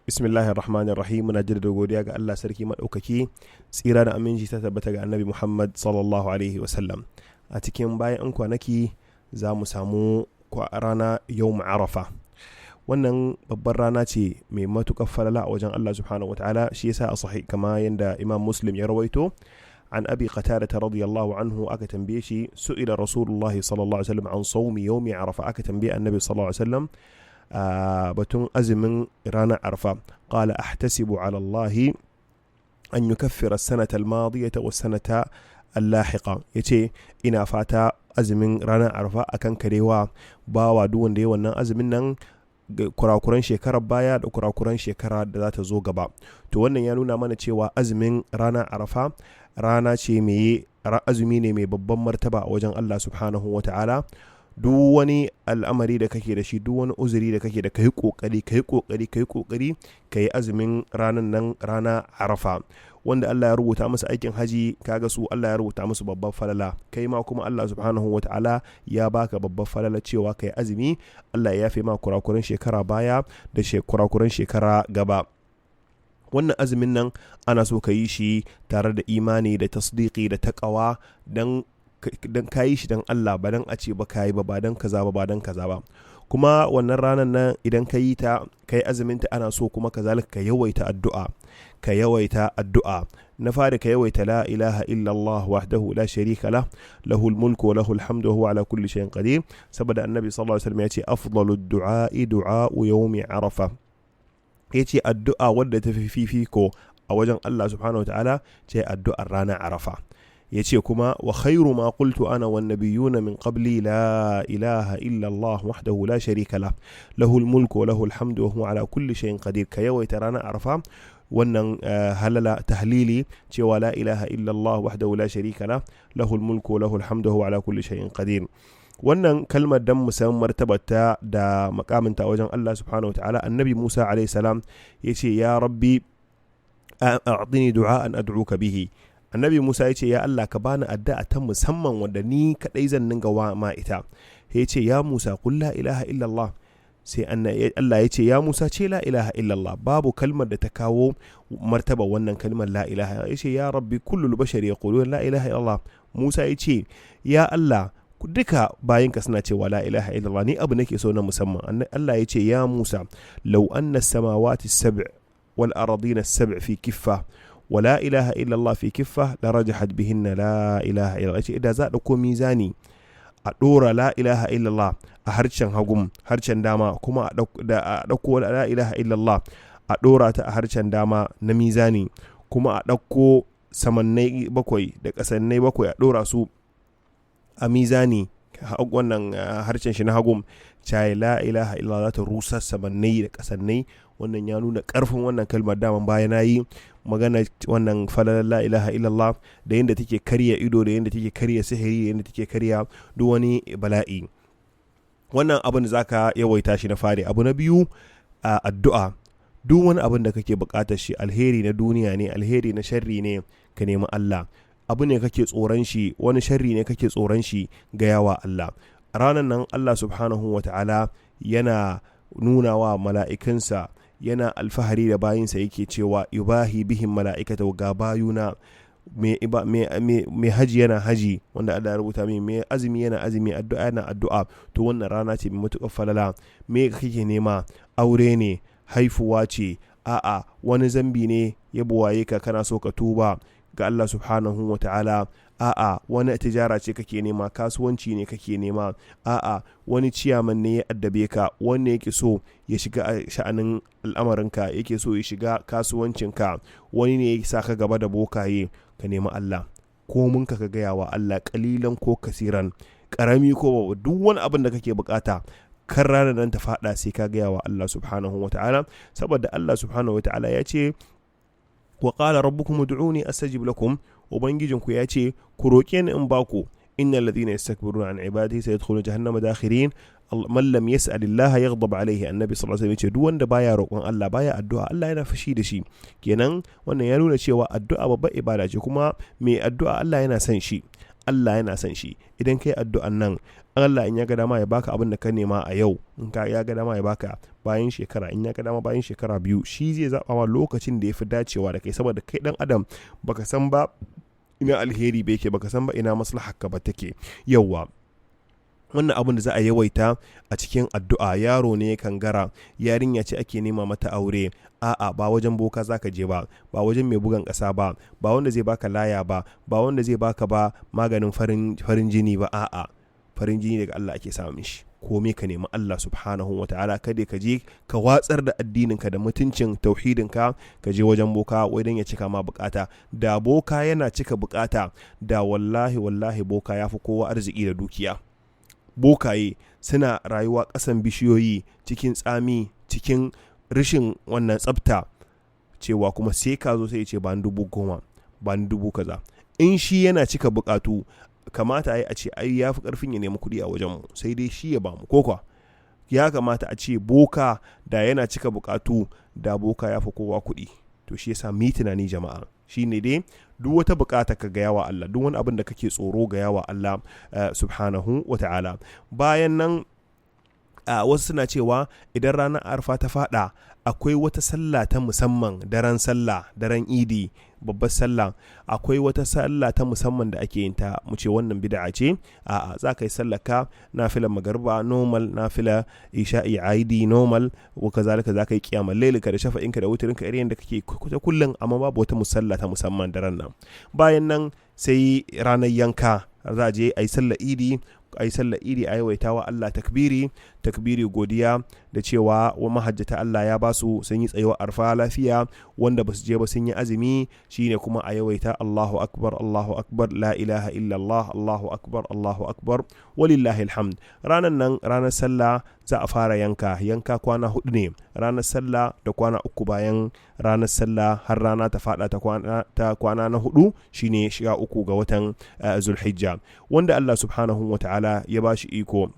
Bismillahir rahmanir rahim. Muna jaddada godiya ga Allah sarki madaukaki, tsira da aminci ta tabbata ga Annabi Muhammad sallallahu alaihi wasallam. A cikin bayan 'yan kwanaki za mu samu rana yau Arafa. Wannan babbar rana ce mai matuƙar falala a wajen Allah subhanahu wa ta'ala. Shi yasa a sahih, kama yanda Imam Muslim ya rawaito an Abi Qatada radiyallahu anhu, aka tambaye shi, su'ila Rasulullahi sallallahu alaihi wasallam an sawmi yawmi Arafa, aka tambaye Annabi sallallahu alaihi wasallam batun azumin ranar Arfa. Qala: ahtasibu ala Allah an yukaffira as-sanata al-madiyata was-sanata al-lahiqa. Yace ina fata azumin ranar Arfa akan karewa bawa duk wanda ya wannan azumin nan kurakuran shekarar baya da kurakuran shekara da za ta zo gaba. To wannan ya nuna mana cewa azumin ranar Arafa rana ce mai azumi ne mai babban martaba a wajen Allah subhanahu wa ta'ala. Duk wani al'amari da kake da shi, duk wani uzuri da kake da, kai kokari, kai kokari, kai kokari kai azumin ranan nan, rana Arafa. Wanda Allah ya rubuta musu aikin haji, kaga su Allah ya rubuta musu babban falala. Kai ma kuma Allah subhanahu wa ta'ala ya baka babban falala cewa kai azumi, Allah ya yafe ma kurakuran shekara baya da kurakuran shekara gaba. Wannan azumin nan ana so ka yi shi tare da imani da tasdiki da taqwa, dan ka yi shi dan Allah, ba dan a ce ba ka yi ba, ba dan kaza ba, ba dan kaza ba. Kuma wannan ranar nan idan ka yi ta, ka yi azumin ta, ana so kuma kazalika ka yawaita addu'a, ka yawaita addu'a. Na fari, ka yawaita la ilaha illallah wahdahu la sharika lah, lahul mulku wa lahul hamdu wa huwa ala kulli shay'in qadir, saboda Annabi sallallahu alaihi wasallam ya ce: afdalu du'a'i du'a'u yawmi Arafa. Yace addu'a wadda ta fi fifiko a wajen Allah subhanahu wa ta'ala ce addu'ar ranar Arafa. Ya ce kuma: wa khairu ma qultu ana wan nabiyyuna min qabli la ilaha illa Allah wahdahu la sharika lah, lahul mulku wa lahul hamdu wa huwa ala kulli shay'in qadir. Ka yawaita ranar Arafa wannan halala, tahlili, cewa la ilaha illa Allah wahdahu la sharika lah, lahul mulku wa lahul hamdu wa huwa ala kulli shay'in qadir. Wannan kalmar, dan musamman martabarta da makaminta wajen Allah subhanahu wa ta'ala, Annabi Musa alayhi salam ya ce: ya rabbi, a'tini du'a'an ad'uka bihi. Annabi Musa ya ce: ya Allah, ka bani addu'a ta musamman wanda ni kadai zan ninga wa ma ita. Ya ce: ya Musa, qul la ilaha illallah. Sai Allah ya ce: ya Musa, ce la ilaha illallah. Babu kalmar da ta kawo martaba wannan kalmar la ilaha. Ya ce: ya rabbi, kullul bashari yaquluna la ilaha illallah. Musa ya ce: ya Allah, duka bayinka suna cewa la ilaha illallah, ni abu nake so na musamman. Allah ya ce: ya Musa, law anna samawati sab' wal aradina sab' fi kiffa wa la ilaha illallah fi kiffa la rajahat bihinna la ilaha illallah. Ce idan za a ɗauko mizani a ɗora la ilaha illallah a harshen hagum, harshen dama kuma a ɗauko la ilaha illallah a ɗora ta a harshen dama na mizani, kuma a ɗauko samannai bakwai da ƙasannai bakwai a ɗora su a mizani, wannan harshen shi na hagum, cai la ilaha illallah za ta rusa samannai da ƙasannai. Wannan ya nuna ƙarfin wannan kalmar. Daman baya na yi magana wannan falalar la ilaha illallah da yadda take karya ido, da yadda take karya sihiri, da yadda take karya duk wani bala'i. Wannan abin da zaka yawaita shi na fari. Abu na biyu, addu'a. Duk wani abin da kake bukatar shi, alheri na duniya ne, alheri na sharri ne, ka nemi Allah. Abu ne kake tsoron shi, wani sharri ne kake tsoron shi, ga yawa Allah. Ranar nan Allah subhanahu wa ta'ala yana nuna wa mala'ikansa, yana alfahari da bayinsa, yake cewa yubahi bihim mala'ikata, ga bayuna, mai haji yana haji, wanda Allah ya rubuta mai azumi yana azumi, addu'a yana addu'a. To wannan rana ce mai matuƙar falala. Me kake nema? Aure ne? Haifuwa ce? A'a, wani zambi ne ya buwaye ka, kana so ka tuba ga Allah subhanahu wa ta'ala? A'a, wani tijara ce kake nema, kasuwanci ne kake nema? A'a, wani ciyaman ne ya addabe ka, wanda yake so ya shiga sha'anin al'amarinka, yake so ya shiga kasuwancinka, wani ne ya sa ka gaba da bokaye? Ka nemi Allah. Komin ka gaya wa Allah, kalilan ko kasiran, karami ko duk wani abin da kake bukata, kan ranar nan ta fada sai ka gaya wa Allah subhanahu wa ta'ala, saboda Allah subhanahu wa ta'ala ya ce: wa qala rabbukum ud'uni astajib lakum. Ubangijinku ya ce ku roƙe ni in baku. Innal ladhina yastakbiruna an ibadati sayadkhuluna jahannama dakhirin. Man lam yas'al Allah yaghdab alayhi. Annabi sallallahu alaihi wasallam ya ce duk wanda baya roƙon Allah, baya addu'a, Allah yana fushi da shi. Kenan wannan ya nuna cewa addu'a babbar ibada ce, kuma mai addu'a Allah yana son shi. Allah yana son shi. Idan kai addu'an nan, Allah in ya ga dama ya baka abin da ka nema a yau, in ka ya ga dama ya baka bayan shekara, in ya ga dama bayan shekara 2, shi zai zaba ma lokacin da ya fi dacewa da kai. Saboda kai dan adam baka san ba ina alheri ba yake, baka san ba ina maslahar ka ba take. Yawwa, wannan abin da za a yawaita a cikin addu'a, yaro ne kangara, yarinya ce ake nema mata aure, a'a ba wajen boka zaka je ba, ba wajen mai bugan ƙasa ba, ba wanda zai baka laya ba, ba wanda zai baka ba maganin farin jini ba, a'a farin jini daga Allah ake samun shi. Komai ka nemi Allah subhanahu wa ta'ala, kada ka je ka watsar da addininka da mutuncin tauhidinka ka je wajen boka wai dan ya cika ma bukata. Da boka yana cika bukata, da wallahi wallahi boka ya fi kowa arziki da dukiya. Bokaye suna rayuwa ƙasan bishiyoyi, cikin tsami, cikin rashin wannan tsafta, cewa kuma sai ka zo sai ya ce ba ni 10,000, ba ni 5,000 kaza. In shi yana cika bukatu, kamata ai a ce ai ya fi ƙarfin ya nemi kuɗi a wajenmu, sai dai shi ya ba mu ko kwa. Ya kamata a ce boka da yana cika bukatu, da boka ya fi kowa kuɗi. To shi yasa mu yi tunani jama'a, shine dai duk wata bukata ka gaya wa Allah, duk wani abin da kake tsoro gaya wa Allah subhanahu wa ta'ala. Bayan nan wasu suna cewa idan ranar Arfa ta fada, akwai wata sallah ta musamman daren sallah, daren Idi, babbar sallah, akwai wata sallah ta musamman da ake yin ta. Mu ce wannan bid'a ce? A'a, za ka yi sallaka nafila magariba normal, nafila isha'i aidi normal, wa kazalika za ka yi kiyamul laili ka da shafa'inka da wutirinka irin yadda kake ta kullum, amma babu wata musalla ta musamman daren nan. Bayan nan sai ranar yanka, za a je a yi sallar Idi, a yi sallar Idi, a yawaita wa Allah takbiri, takbiri godiya da cewa wa mahajjata Allah ya basu sun yi tsayuwar Arfa lafiya, wanda basu je ba sun yi azumi. Shine kuma a yawaita Allahu akbar, Allahu akbar, la ilaha illallah, Allahu akbar, Allahu akbar, walillahi alhamd. Ranar nan, ranar sallah, za a fara yanka. Yanka kwana 4 ne, ranar sallah da kwana 3 bayan ranar sallah har rana ta fada ta kwana na 4, shine 13 ga watan Zulhijja. Wanda Allah subhanahu wa ta'ala ya bashi iko,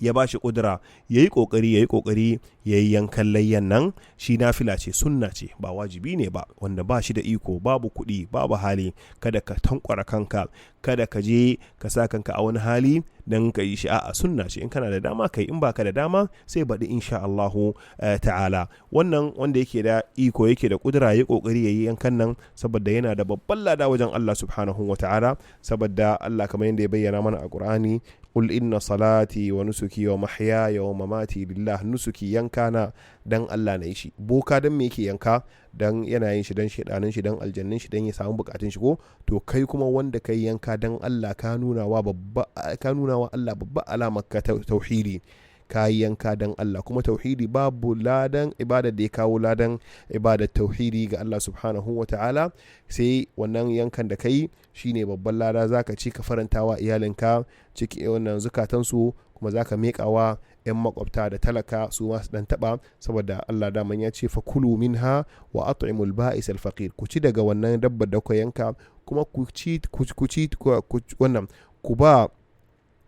ya ba shi kudura, ya yi ƙoƙari, ya yi ƙoƙari ya yi yankan layyan nan. Shi nafila ce, sunna ce, ba wajibi ne ba. Wanda ba shi da iko, babu kuɗi, babu hali, kada ka tankwara kanka, kada ka je ka sa kanka a wani hali don ka yi shi. A'a, sunna ce, in kana da dama kai, in baka da dama sai baɗi insha Allahu ta'ala. Wannan wanda yake da iko, yake da kudura, ya yi ƙoƙari ya yi yankan nan, saboda yana da babban lada wajen Allah subhanahu wa ta'ala. Saboda Allah kamar yadda ya bayyana mana a Qur'ani, qul inna salati wa nusuki wa mahyaya wa mamati lillah. Nusuki, yanka na dan Allah na yi shi. Boka dan me yake yanka? Dan yana yin shi dan shedanin shi, dan aljannin shi, dan ya samu bukatun shi ko. To kai kuma wanda kai yanka dan Allah, ka nuna wa babba, ka nuna wa Allah babba alamar ka tauhidi, ka yi yanka dan Allah. Kuma tauhidi, babu ladan ibada da ya kawo ladan ibadar tauhidi ga Allah subhanahu wa ta'ala sai wannan yankan da kai. Shine babban lada, zaka ci ka farantawa iyalinka ciki wannan zukatansu, kuma zaka miƙawa 'yan makwabta da talaka su masu dan taba. Saboda Allah daman ya ce fakulu minha wa at'imul ba'is al faqir, ku ci daga wannan dabbar da ku yanka, kuma ku ci ku ci wannan, ku ba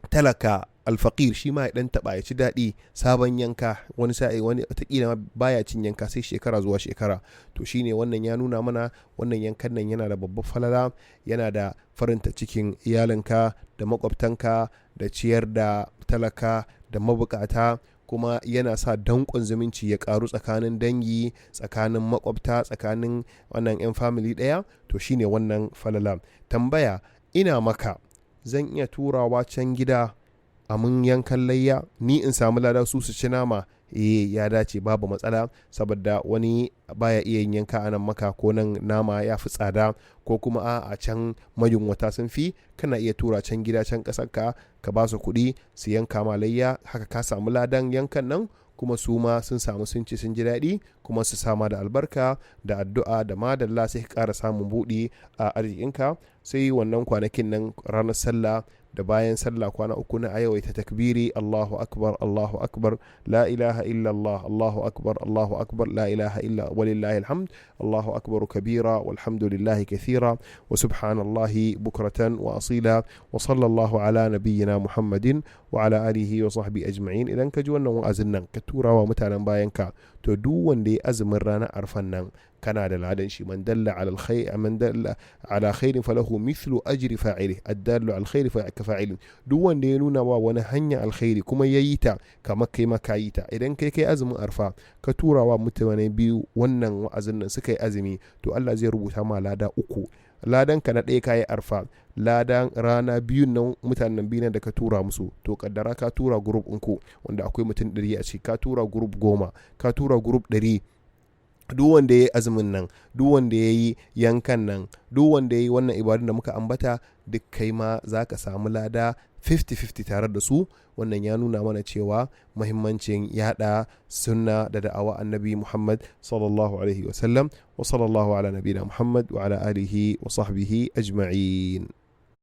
talaka alfaqir, shi ma ya dan taba ya ci daɗi. Sabon yanka, wani sa'i wani watakila baya cin yanka sai shekara zuwa shekara. To shine wannan ya nuna mana wannan yankan nan yana da babbar falala, yana da farinta cikin iyalinka da makwabtanka da ciyar da talaka da mabukata, kuma yana sa danƙon zumunci ya ƙaru tsakanin dangi, tsakanin makwabta, tsakanin wannan 'yan family ɗaya. To shine wannan falala. Tambaya: ina maka, zan iya turawa can gida a mun yankan layya, ni in samu lada, su su ci nama? Eh, ya dace, babu matsala. Saboda wani baya iya yin yanka a nan Maka, ko nan nama ya fi tsada, ko kuma a can mayunwata sun fi, kana iya tura can gida, can ƙasar ka, ka ba su kuɗi su yanka ma layya. Haka ka samu ladan yankan nan, kuma su ma sun samu, sun ci, sun ji daɗi, kuma su sama da albarka da addu'a da madalla, sai ka ƙara samun buɗi a arzikinka. Sai wannan kwanakin nan, ranar sallah da bayan sallah kwana 3 na ayawaita takbiri, Allahu akbar, Allahu akbar, la ilaha illallah, Allahu akbar, Allahu akbar, la ilaha illa, walillahi alhamd, Allahu akbar kabira, walhamdulillahi kathira, wa subhanallahi bukratan wa asila, wa sallallahu ala nabiyyina Muhammadin wa ala alihi wa sahbihi ajma'in. Idan ka ji wannan wa'azin nan, ka turawa mutanen bayan ka. To duk wanda ya azumin ranar arfan nan, kana da ladan shi. Man dalla ala alkhair, man dalla ala khairin falahu mithlu ajri fa'ili, addallu ala alkhairi ka fa'ili. Duk wanda ya nuna wa wani hanya alkhairi kuma yayi ta, kamar kai ma kayi ta. Idan kai kai azumin arfa, ka tura wa mutane biyu wannan wa'azin nan, suka yi azumi, to Allah zai rubuta ma lada uku. Ladan ka na ɗaya, kayi arfa. Ladan rana biyun nan, mutanen biyu da ka tura musu. To kaddara ka tura group ɗinku wanda akwai mutum 100 a ciki, ka tura group 10, ka tura group 100, duk wanda ya yi azumin nan, duk wanda ya yi yankan nan, duk wanda ya yi wannan ibadun da muka ambata, duk kai ma za ka samu lada 50-50 tare da su. Wannan ya nuna mana cewa mahimmancin yada sunna da da'awa Annabi Muhammad sallallahu alaihi wasallam. Wa sallallahu ala nabina Muhammad wa ala alihi wa sahbihi ajma'in.